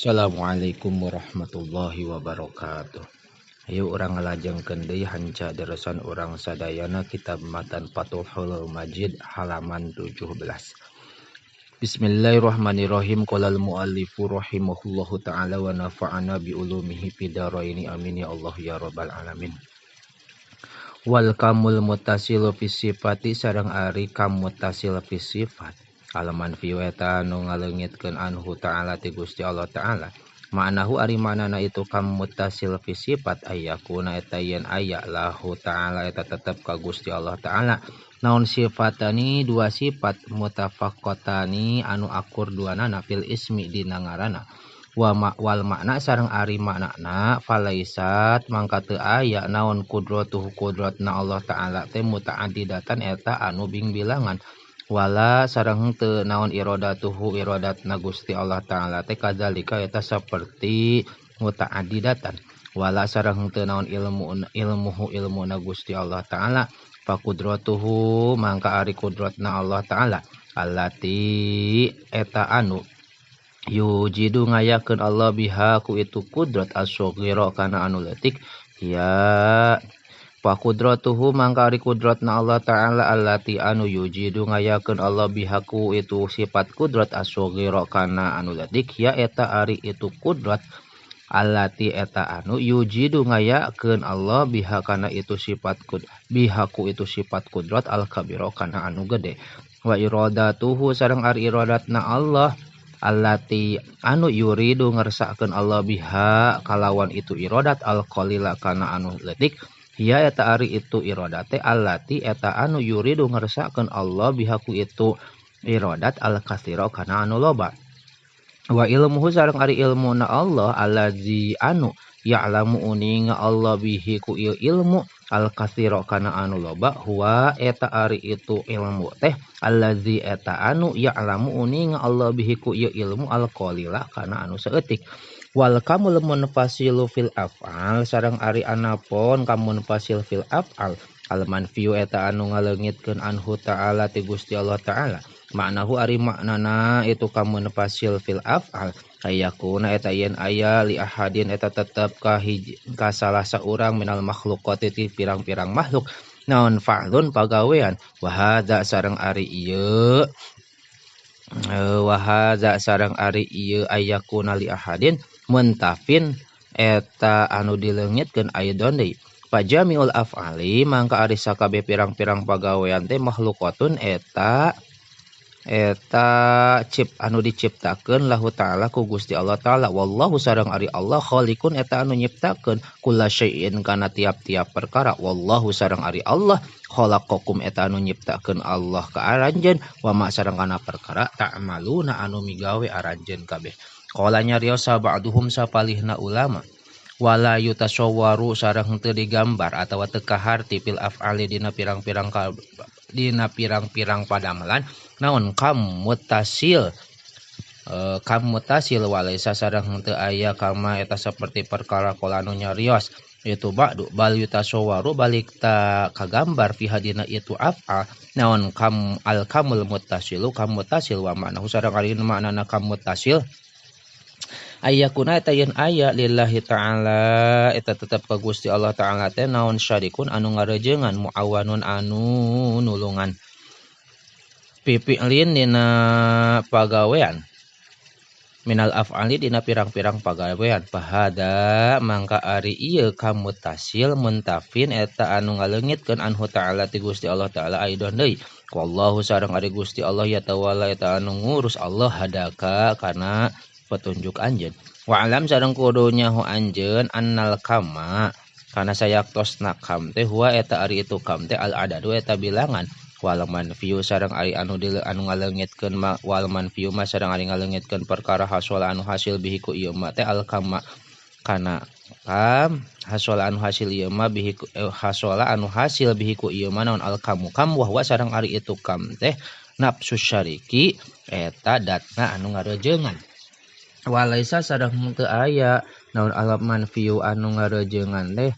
Assalamualaikum warahmatullahi wabarakatuh. Ayo urang ngalajengkeun deui hanca deresan urang sadayana kitab Matan Fathul Majid halaman 17. Bismillahirrahmanirrahim. Qala al-muallifu rahimahullahu taala wa nafa'ana bi ulumihi fid dharaini, amin ya Allah ya rabbal alamin. Wal kamul muttasilu fi sifati sareng ari kam muttasil fi sifat. Al manfi eta anu ngaleungitkeun anhu ta'ala ti Gusti Allah ta'ala. Ma'nahu ari maknana itu kam muttasil fi sifat ayyakuna eta yen aya lahu ta'ala eta tetep ka Gusti Allah ta'ala. Naon sifatani dua sifat mutafaqatani anu akur duanana fil ismi dina ngaranna. Wa ma, wal makna sareng ari maknana falaisat mangka teu aya naon kudratuhu kudratna Allah ta'ala teh muta'addidatan eta anu bingbilangan. Wala sareng henteu naon iradatuhu iradatna Gusti Allah ta'ala teh kadzalika eta saperti muta'addidatan. Wala sareng henteu naon ilmu ilmuhu ilmuna Gusti Allah ta'ala fakudratuhu mangka ari kudratna Allah ta'ala allati eta anu yujidu ngayakeun Allah biha ku itu kudrat as-saghira kana anu leutik ya. Fakudratuhu mangka ari kudratna Allah ta'ala allati anu yujidu ngayakeun Allah bihaku itu sifat kudrat as-saghira kana anu leutik ya eta ari itu kudrat allati eta anu yujidu ngayakeun Allah biha kana itu sifat kud bihaku itu sifat kudrat al-kabira kana anu gede. Wa iradatuhu sareng ari iradatna Allah allati anu yuridu ngersakeun Allah biha kalawan itu iradat al-qalila kana anu leutik ya eta ari itu iradate allati eta anu yuridu ngersakeun Allah bihaku itu iradat al-katsira kana anu loba. Wa ilmuhu sareng ari ilmuna Allah allazi anu ya'lamu uninga Allah bihi ku ilmu al-katsira kana anu loba huwa eta ari itu ilmu teh allazi eta anu ya'lamu uninga Allah bihi ku ilmu al-qalila kana anu saeutik. Wal kamul munfasilu fil af'al sareng ari anapon kamun fasil fil af'al al manfiu eta anu ngaleungitkeun anhu ta'ala ti Gusti Allah ta'ala. Maknahu ari maknana itu kamun fasil fil af'al ayakuna eta yen aya li ahadin eta tetep ka hiji ka salah saurang minal makhluqati ti pirang-pirang makhluk naon fa'lun pagawean wa hadza sareng ari ieu wa hadza sareng ari ieu ayakuna li ahadin muntafin eta anu dileungitkeun aidon deui. Fajamiul af'ali mangka ari sakabeh pirang-pirang pagawean teh makhluqatun eta eta cip anu diciptakeun lahu ta'ala ku Gusti Allah ta'ala. Wallahu sareng ari Allah khaliqun eta anu nyiptakeun kula syai'in kana tiap-tiap perkara. Wallahu sareng ari Allah khalaqakum eta anu nyiptakeun Allah ka aranjeun wa ma sareng kana perkara ta'maluna anu migawe aranjeun kabeh. Qala nyariosa ba'duhum sapalihna ulama wala yutasawwaru sareng henteu digambar atawa teu kaharti fil af'ali dina pirang-pirang dina pirang-pirang padamelan naon kam mutasil kam mutasil walaisa sareng henteu aya kama eta saperti perkara qala anu nyarios itu ba'du bal yutasawwaru balik ta kagambar fi hadina itu af'a naon kam al kamul muttasilu kam muttasil wa ma'nahu sareng ari maknana kam muttasil ayakuna eta yen aya lillahi ta'ala eta tetep ka Gusti Allah ta'ala teh naon syarikun anu ngarejengan muawanun anu nulungan pipi'lin dina pagawean minal af'ali dina pirang-pirang pagawean. Fahada mangka ari ieu kamutasil muntafin eta anu ngaleungitkeun anhu ta'ala ti Gusti Allah ta'ala aidon deui. Wallahu sareng ari Gusti Allah ya tawalla eta anu ngurus Allah hadaka kana petunjuk anjeun. Wa alam sareng kudu nyaho anjeun annal kama kana sayaktosna kam teh huwa eta ari itu kam teh al adadu eta bilangan wal manfiu sareng ari anu dile anu ngaleungitkeun ma wal manfiu ma sareng ari ngaleungitkeun perkara hasola anu hasil bihi ku ieu ma teh al kama kana kam hasola anu hasil ieu ma bihi ku hasola anu hasil bihi ku ieu ma naon al kamu kam wa huwa sareng ari itu kam teh nafsu syariki eta datna anu ngarejengan. Walaisa sareng henteu aya naon al manfiu anu ngarejengan teh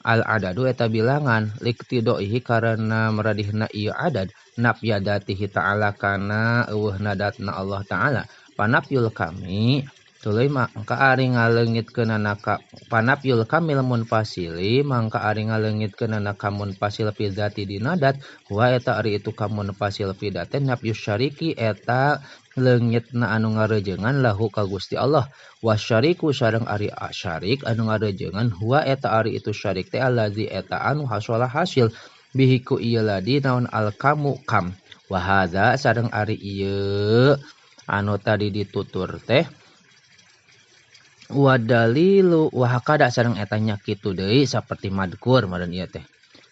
al adadu eta bilangan liktidaihi karena meradihna ieu adad nafyadatihi ta'ala kana eueuhna datna Allah ta'ala. Panafyul kami Tuluy mangka ari ngaleungitkeunana ka panapyul kamil munfasili mangka ari ngaleungitkeunana ka munfasil fi dzati dina dat huwa eta ari itu ka munfasil fi dzati nafyus syariki eta leungitna anu ngarejengan lahu ka Gusti Allah wasyariku sareng ari syarik anu ngarejengan huwa eta ari itu syarik teh allazi eta anu hasola hasil bihi ku ieu ladi naon alkamu kam wa hadza sareng ari ieu anu tadi ditutur teh wa dalilu wa hakada sareng eta nya kitu deui saperti madkur meureun ieu teh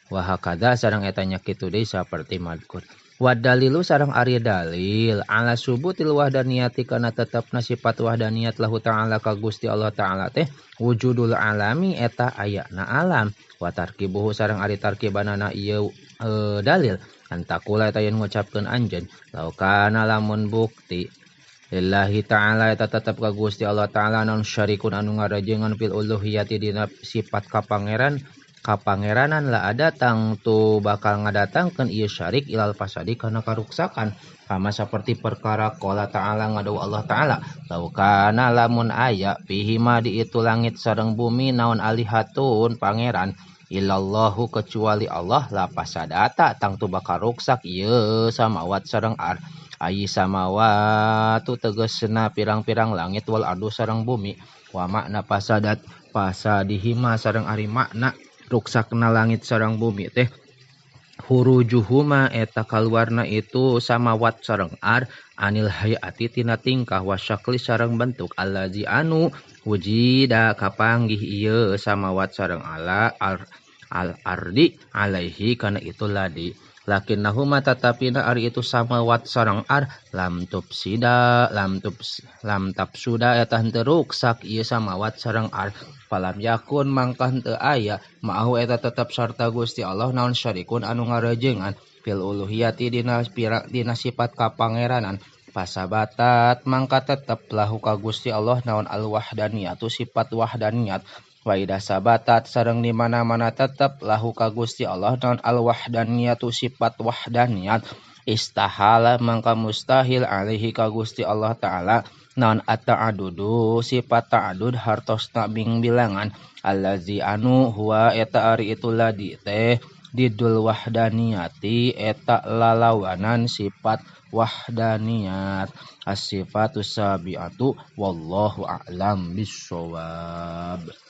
wa hakada sareng eta nya kitu deui saperti madkur wa dalilu sareng ari dalil ala subutil wahdaniyati kana tetepna sifat wahdaniyat lahu ta'ala ka Gusti Allah ta'ala teh wujudul alami eta ayana alam wa tarkibuhu sareng ari tarkibanana ieu dalil antakula eta yen ngucapkeun anjeun laukana lamun bukti lillahi ta'ala eta tetep ka Gusti Allah ta'ala non syarikun anu ngarejengan fil uluhiyati dina sifat kapangeran kapangeranan la ada tangtu bakal ngadatangkeun ieu syarik ilal fasadi kana karuksakan kama saperti perkara qala ta'ala ngadawu Allah ta'ala laukana lamun aya fihi ma di itu langit sareng bumi naon alihatun pangeran illallahu kecuali Allah la fasadata tangtu bakal ruksak ieu samawat sareng ar ayi samawatu tegesna pirang-pirang langit wal ardu sareng bumi wa makna fasadat fasadihima sareng ari makna ruksakna langit sareng bumi teh hurujuhuma eta kaluarna itu samawat sareng ar anil hayati tina tingkah wasyakli sareng bentuk allazi anu wujida kapanggih ieu samawat sareng ala ar, al ardi alaihi kana itu ladi lakinnahuma tatapina ari itu samawat sareng ar lam tupsida lam tups lam tapsuda eta henteu ruksak ieu samawat sareng ar falam yakun mangka henteu aya ma'ahu eta tetep sarta Gusti Allah naon syarikun anu ngarejengan fil uluhiyati dina dina sifat kapangeranan pasabatat mangka tetep lahu ka Gusti Allah naon al wahdaniyatu sifat wahdaniyat wa idza sabatat sareng di mana-mana tetep lahu ka Gusti Allah naon al wahdaniyatu sifat wahdaniyat istahala mangka mustahil alaihi ka Gusti Allah ta'ala naon at-ta'adudu sifat ta'adud hartosna bing bilangan allazi anu huwa eta ari itu ladi teh didul wahdaniyati eta lalawanan sifat wahdaniyat as-sifatus sabi'atu wallahu a'lam bissawab.